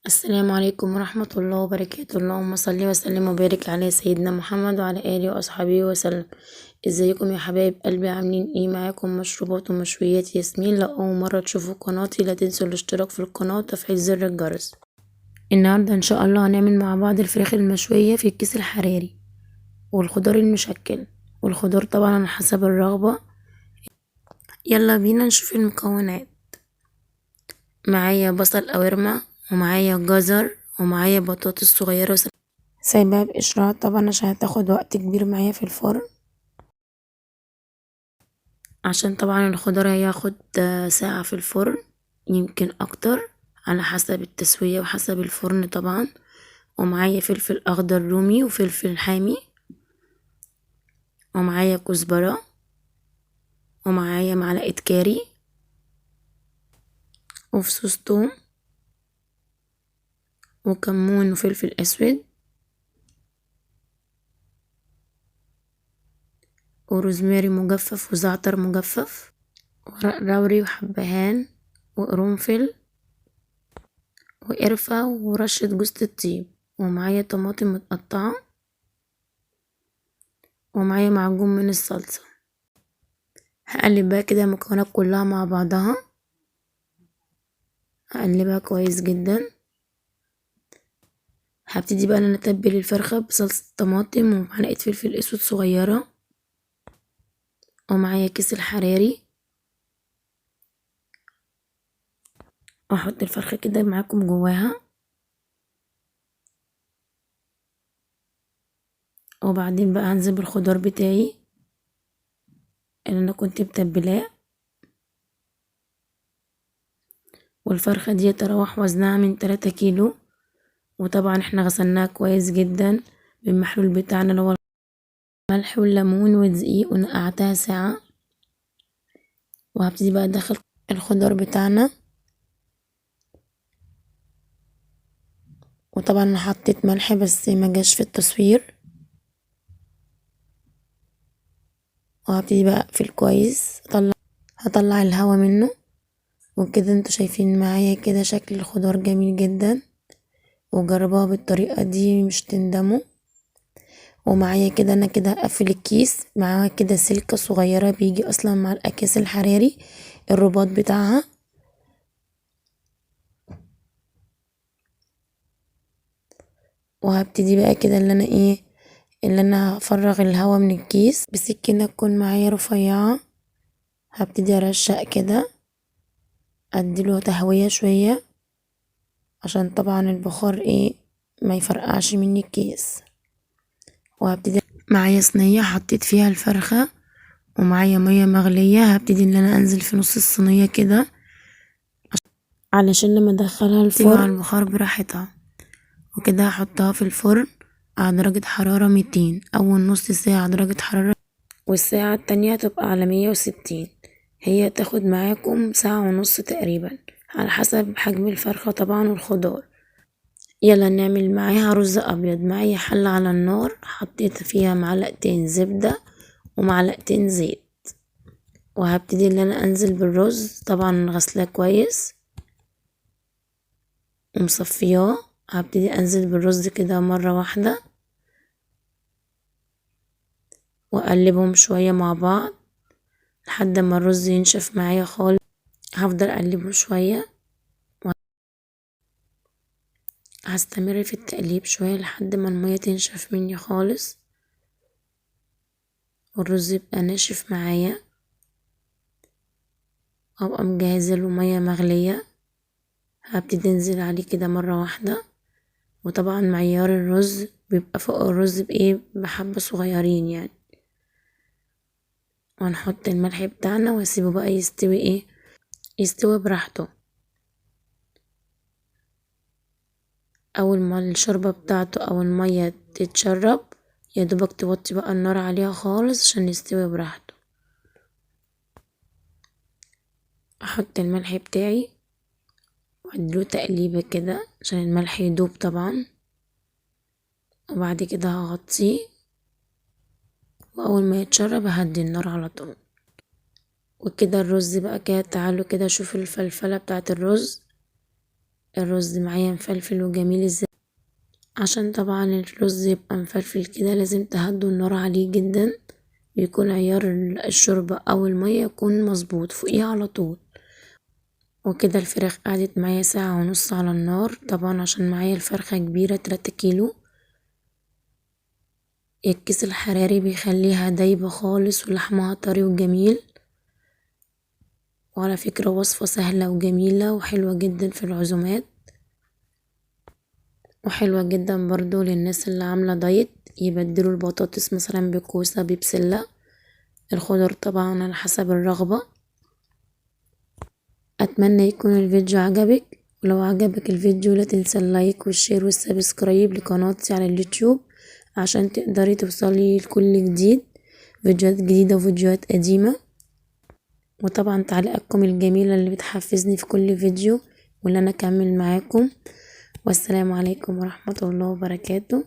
السلام عليكم ورحمة الله وبركاته. اللهم صل وسلم وبارك على سيدنا محمد وعلى آله وأصحابه وسلم. ازيكم يا حبايب قلبي، عاملين ايه؟ معاكم مشروبات ومشويات ياسمين. لو اول مرة تشوفوا قناتي لا تنسوا الاشتراك في القناة وتفعيل زر الجرس. النهاردة ان شاء الله هنعمل مع بعض الفراخ المشوية في الكيس الحراري والخضار المشكل، والخضار طبعا على حسب الرغبة. يلا بينا نشوف المكونات. معايا بصل قوارمة، ومعايا جزر، ومعايا بطاطس صغيرة سايباها بقشرها طبعا عشان هتاخد وقت كبير معايا في الفرن، عشان طبعا الخضار هياخد ساعة في الفرن يمكن اكتر على حسب التسوية وحسب الفرن طبعا. ومعايا فلفل اخضر رومي وفلفل حامي، ومعايا كزبرة، ومعايا معلقة كاري، وفصوص توم، وكمون وفلفل اسود، وروزماري مجفف وزعتر مجفف، ورق لوري وحبهان وقرنفل وقرفة ورشة جوز الطيب، ومعايا طماطم متقطعة، ومعايا معجون من الصلصة. هقلب بقى كده المكونات كلها مع بعضها، هقلبها كويس جدا. هبتدي بقى ان انا اتبل الفرخة بصلصة طماطم ومعلقة فلفل اسود صغيرة، ومعايا كيس الحراري. واحط الفرخة كده معاكم جواها، وبعدين بقى هنزل بالخضار بتاعي اللي انا كنت متبلاه. والفرخة دي يتراوح وزنها من 3 كيلو، وطبعا احنا غسلناها كويس جدا بالمحلول بتاعنا اللي هو الملح والليمون والدقيق، ونقعتها ساعة. وهبتدي بقى ادخل الخضار بتاعنا، وطبعا انا حطيت ملح بس ما جاش في التصوير. وهبتدي بقى اقفل كويس، هطلع الهوا منه. وكده انتوا شايفين معايا كده شكل الخضار جميل جدا، وجربوها بالطريقة دي مش تندموا. ومعايا كده انا كده هقفل الكيس، معايا كده سلكة صغيرة بيجي اصلا مع الاكياس الحراري الرباط بتاعها. وهبتدي بقى كده اللي انا هفرغ الهوا من الكيس بسكينة تكون معايا رفيعة. هبتدي ارشق كده، اديله تهوية شوية عشان طبعا البخار ما يفرقعش مني الكيس. وهبتدي معايا صينية حطيت فيها الفرخة، ومعايا مية مغلية. هبتدي ان انا انزل في نص الصينية كده علشان لما ادخلها الفرن مع البخار براحتها. وكده هحطها في الفرن على درجة حرارة 200، اول نص ساعة على درجة حرارة، والساعة التانية تبقى على 160. هي تاخد معاكم ساعة ونص تقريبا على حسب حجم الفرخة طبعا والخضار. يلا نعمل معاها رز ابيض. معايا حلة على النار حطيت فيها معلقتين زبدة ومعلقتين زيت، وهبتدي ان انا انزل بالرز. طبعا غسلاه كويس ومصفياه. هبتدي انزل بالرز كده مرة واحدة واقلبهم شوية مع بعض لحد ما الرز ينشف معايا خالص. هفضل اقلبه شوية، هستمر في التقليب شوية لحد ما المية تنشف مني خالص والرز يبقى ناشف معايا. وابقى مجهزة له مية مغلية، هبتدي انزل عليه كده مرة واحدة. وطبعا معيار الرز بيبقى فوق الرز بحبة صغيرين يعني. وهنحط الملح بتاعنا واسيبه بقى يستوي يستوي براحته. اول ما الشوربة بتاعته او المية تتشرب يا دوبك توطي بقى النار عليها خالص عشان يستوي براحته. احط الملح بتاعي واديله تقليبة كده عشان الملح يدوب طبعا. وبعد كده هغطيه، واول ما يتشرب هدي النار على طول. وكده الرز بقى كده. تعالوا كده شوفوا الفلفلة بتاعت الرز، الرز معايا مفلفل وجميل ازاي. عشان طبعا الرز يبقى مفلفل كده لازم تهدوا النار عليه جدا، ويكون عيار الشوربة او المية يكون مظبوط فوقيها على طول. وكده الفراخ قعدت معايا ساعة ونص على النار، طبعا عشان معايا الفرخة كبيرة 3 كيلو. الكيس الحراري بيخليها دايبة خالص ولحمها طري وجميل. وعلى فكرة وصفة سهلة وجميلة وحلوة جدا في العزومات، وحلوة جدا برضو للناس اللي عاملة دايت، يبدلوا البطاطس مثلا بكوسة ببسلة، الخضر طبعا على حسب الرغبة. أتمنى يكون الفيديو عجبك، ولو عجبك الفيديو لا تنسى ال like وال share وال subscribe لقناتي على اليوتيوب عشان تقدري توصلي لكل جديد، فيديوهات جديدة وفيديوهات قديمة. وطبعا تعليقاتكم الجميلة اللي بتحفزني في كل فيديو واللي أنا أكمل معاكم. والسلام عليكم ورحمة الله وبركاته.